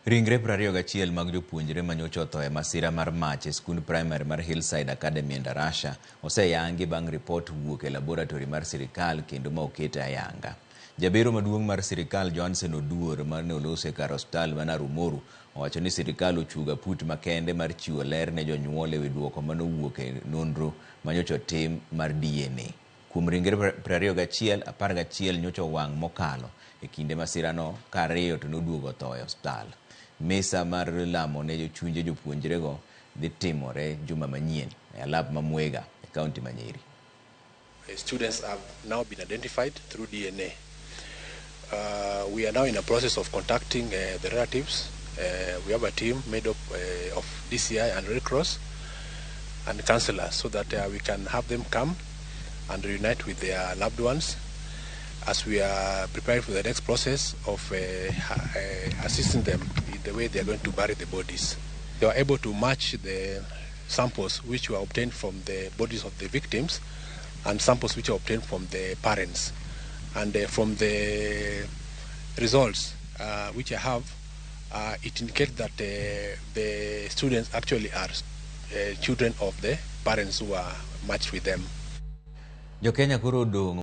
Ringre 21 mag jopuonjre manyocha otho e masira mar mach e skund primary mar Hillside Academy e Ndarasha oseyangi bang' ripot wuok e laboratory mar sirikal kendo ma okete ayanga. Jabero maduong' mar sirikal Johnson Oduor mane oloso e kar osiptal ma Narumoru owacho ni sirikal ochuogo aput makende mar chiwo ler ne jonyuol ewi duoko manowuok e nonro manyocha otim mar DNA. Kuom ringre 21, 11 nyocha owang' mokalo e kinde masirano ka ariyo to noduogo otho e osiptal. Misa mar lamo ne chunje jopuonjrego dhi timore juma manyien e alap ma Mwega e kaunti ma Nyeri. Students have now been identified through DNA. We are now in a process of contacting the relatives. We have a team made up of DCI and Red Cross and counselors so that we can have them come and reunite with their loved ones as we are preparing for the next process of assisting them in the way they are going to bury the bodies. They were able to match the samples which were obtained from the bodies of the victims and samples which were obtained from the parents. And from the results which I have, it indicates that the students actually are children of the parents who are matched with them. Jo Kenya koro odong'